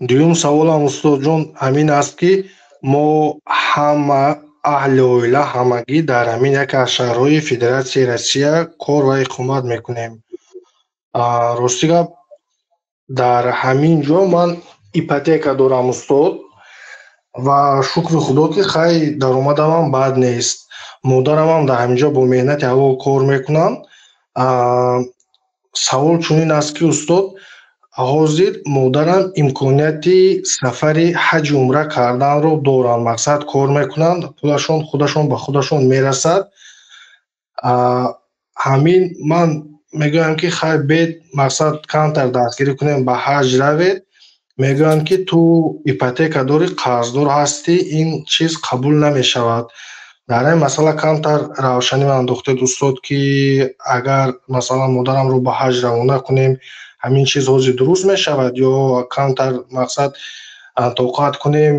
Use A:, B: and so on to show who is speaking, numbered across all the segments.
A: Дуюм саволам, устодҷон, ҳамин аст, ки мо ҳама аҳли оила ҳамагӣ дар ҳамин яке аз шаҳрҳои Федератсияи Россия кор ва иқомат мекунем. Рости гап, дар ҳамин ҷо ман ипотека дорам, устод, ва шукри Худо, ки хай, даромадамам бад нест. Модарамам дар ҳамин ҷо бо меҳнати ҳалол кор мекунанд. Савол чунин аст, ки, устод, ҳозир модарам имконияти сафари ҳаҷи умра карданро доранд. Мақсад, кор мекунанд, пулашон худашон ба худашон мерасад. Ҳамин ман мегӯям, ки хай, бед, мақсад, камтар дастгирӣ кунем, ба ҳаҷ равед. Мегӯянд, ки ту ипотека дорӣ, қарздор ҳастӣ, ин чиз қабул намешавад. Дар ин масъала камтар равшанӣ андохтед, устод, ки агар, масалан, модарамро ба ҳаҷ равона кунем, ҳамин чиз ҳозир дуруст мешавад ё камтар, мақсад, тоқат кунем,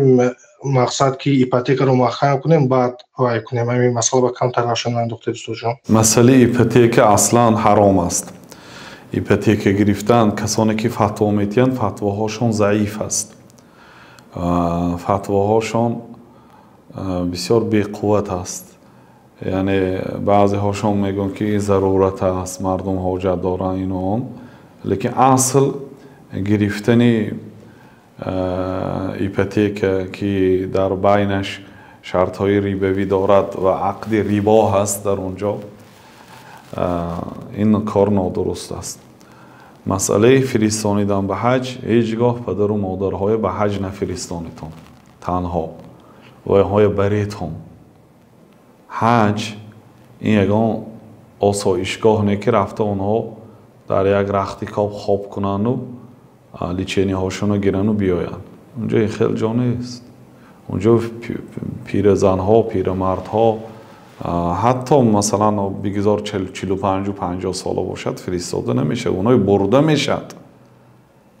A: мақсад, ки ипотекаро маҳкам кунем, баъд вай кунем? Ҳамин масъала ба камтар равшанӣ андохтед, устодҷон.
B: Масъалаи ипотека аслан ҳаром аст. Ипотека гирифтан, касоне ки фатво метиҳанд, фатвоҳошон заиф аст, фатвоҳошон бисёр беқувват аст. Яъне баъзеҳошон мегӯянд, ки зарурат аст, мардум ҳоҷат доранд, ину он, лекин асл гирифтани ипотека, ки дар байнаш шартҳои рибавӣ дорад ва ақди рибо ҳаст дар он ҷо, ин кор нодуруст аст. Масъалаи фиристонидан ба ҳаҷ, ҳеҷ гоҳ падару модарҳое ба ҳаҷ нафиристонитон танҳо, вайҳоя баретон. Ҳаҷ ин ягон осоишгоҳ не, ки рафта онҳо дар як рахти хоб хоб кунанду лечение ҳошонро гирану биёянд. Унҷо ин хел ҷо нест. Унҷо пиразанҳо, пирамардҳо, ҳатто, масалан, бигзор 45-у 50 сола бошад, фиристода намешавад. Онои бурда мешавад,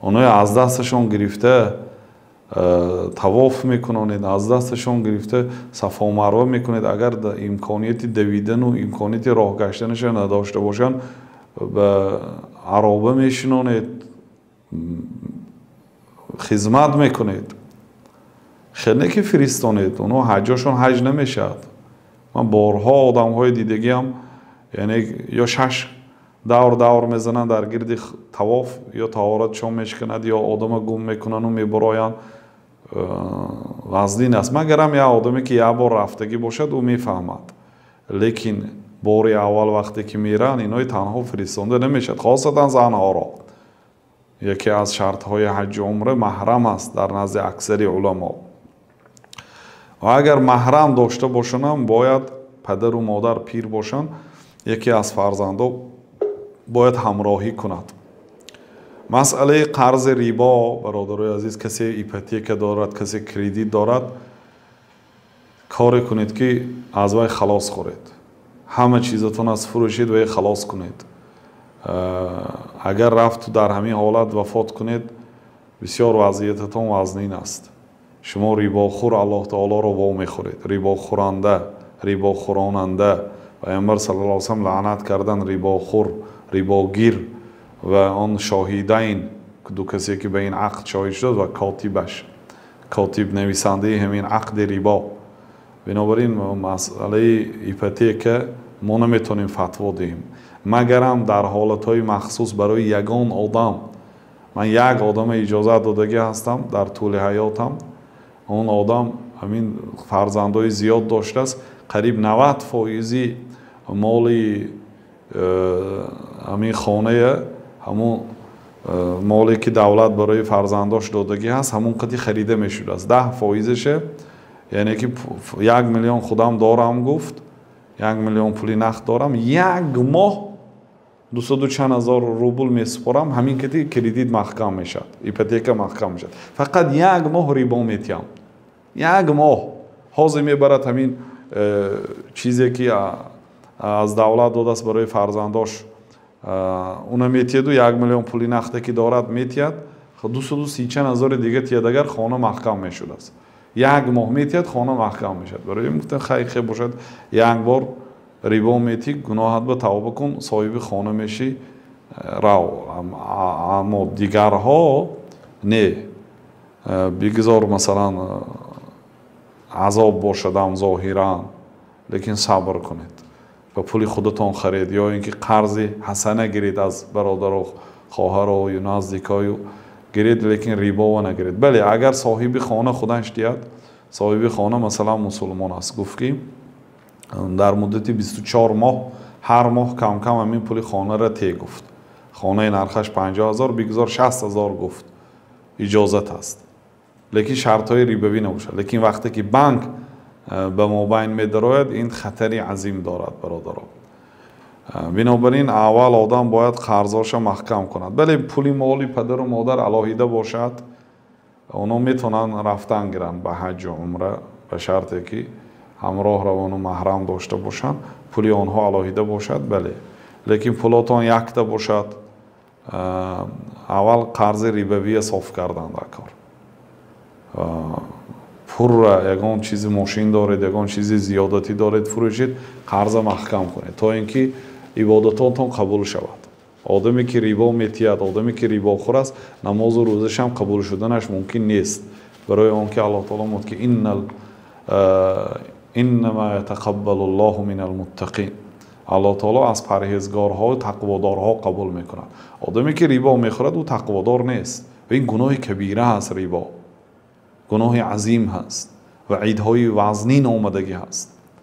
B: онои аз дасташон гирифта тавоф мекунонед, аз дасташон гирифта Сафо Марва мекунед. Агар имконияти давидану имконияти роҳ гаштанаша надошта бошанд, ба ароба мешинонед, хизмат мекунед. Хеле ки фиристонед, онҳо ҳаҷошон ҳаҷ намешавад. Ман борҳо одамҳои дидагиам, яъне ё шаш давр давр мезананд дар гирди тавоф, ё таҳоратшон мешиканад, ё одама гум мекунану мебуроянд. Вазнин аст. Магарам як одаме, ки як бор рафтагӣ бошад, ӯ мефаҳмад, лекин бори аввал вақте ки меранд, инои танҳо фиристонда намешавад, хосатан занҳоро. Яке аз шартҳои ҳаҷи умра маҳрам аст дар назди аксари уламо, ва агар маҳрам дошта бошанам, бояд падару модар пир бошанд, яке аз фарзандо бояд ҳамроҳӣ кунад. Масъалаи қарзи рибо, бародарои азиз, касе ипотека дорад, касе кредит дорад, коре кунед, ки аз вай халос хӯред. Ҳама чизатон аз фурӯшед, вай халос кунед. Агар рафту дар ҳамин ҳолат вафот кунед, бисёр вазъиятатон вазнин аст. Шумо рибохӯр Аллоҳ таолоро вомехӯред, рибохӯранда, рибохӯронанда. Пайғамбар саллаллоҳу алайҳи васаллам лаънат кардан рибохӯр, рибогир ва он шоҳидайн, ду касе ки ба ин ақд шоҳид шуд, ва котибаш, котиб, нависандаи ҳамин ақди рибо. Бинобар ин масъалаи ипотека мо наметавонем фатво диҳем, магарам дар ҳолатҳои махсус барои ягон одам. Ман як одама иҷозат додагӣ ҳастам дар тӯли ҳаётам. Он одам ҳамин фарзандҳои зиёд доштааст, қариб 90 фоизи моли ҳамин хоная, ҳамун моле ки давлат барои фарзандош додагӣ ҳаст, ҳамун қади харида мешудааст. 10 фоизаша, яъне ки 1 миллион худам дорам, гуфт, 1 миллион пули нақд дорам, як моҳ дусаду чанд ҳазор рубл месупорам, ҳамин кати кредит маҳкам мешавад, ипотека маҳкам мешавад, фақат як моҳ рибо метиҳам, як моҳ. Ҳозир мебарад ҳамин чизе ки аз давлат додааст барои фарзандош, уна метиҳаду 1 миллион пули нақде ки дорад метиҳад, 230 чанд ҳазори дига тиҳад, агар хона маҳкам мешудааст. Як моҳ метиҳад, хона маҳкам мешавад. Барои ин гуфтам, хайр, хел бошад, як бор рибо метӣ, гуноҳат ба тавба кун, соҳиби хона мешӣ, рав. Аммо дигарҳо не. Бигзор, масалан, азоб бошадам зоҳиран, лекин сабр кунед, ба пули худатон харед ё ин ки қарзи ҳасана гиред аз бародару хоҳарою наздикою гиред, лекин рибова нагиред. Бале, агар соҳиби хона худаш диҳад, соҳиби хона, масалан, мусулмон аст, гуфт ки дар муддати 24 моҳ ҳар моҳ камкам ҳамин пули хонаро те гуфт, хонаи нархаш 50 000, бигзор 60 000 гуфт, иҷозат аст, лекин шартҳои рибавӣ набошад. Лекин вақте ки банк ба мобайн медарояд, ин хатари азим дорад, бародаро. Бинобар ин аввал одам бояд қарзоша маҳкам кунад. Бале, пули моли падару модар алоҳида бошад, онҳо метавонанд рафтан гиранд ба ҳаҷҷу умра, ба шарте ки ҳамроҳ равону маҳрам дошта бошанд, пули онҳо алоҳида бошад. Бале, лекин пулотон якта бошад, аввал қарзи рибавия соф кардан дар кор. Пурра ягон чизи, мошин доред, ягон чизи зиёдатӣ доред, фурӯшед, қарза маҳкам кунед, то ин ки ибодатотон қабул шавад. Одаме ки рибо метиҳад, одаме ки рибохӯр аст, намозу рӯзашам қабул шуданаш мумкин нест, барои он ки Аллоҳ таоло мегӯяд ки иннама ятақаббалу ллоҳу минал муттақин, Аллоҳ таоло аз парҳезгорҳо, тақводорҳо қабул мекунад. Одаме ки рибо мехӯрад, ӯ тақводор нест ва ин гуноҳи кабира ҳаст. Рибо гуноҳи азим ҳаст, ваъидҳои вазнин омадагӣ ҳаст.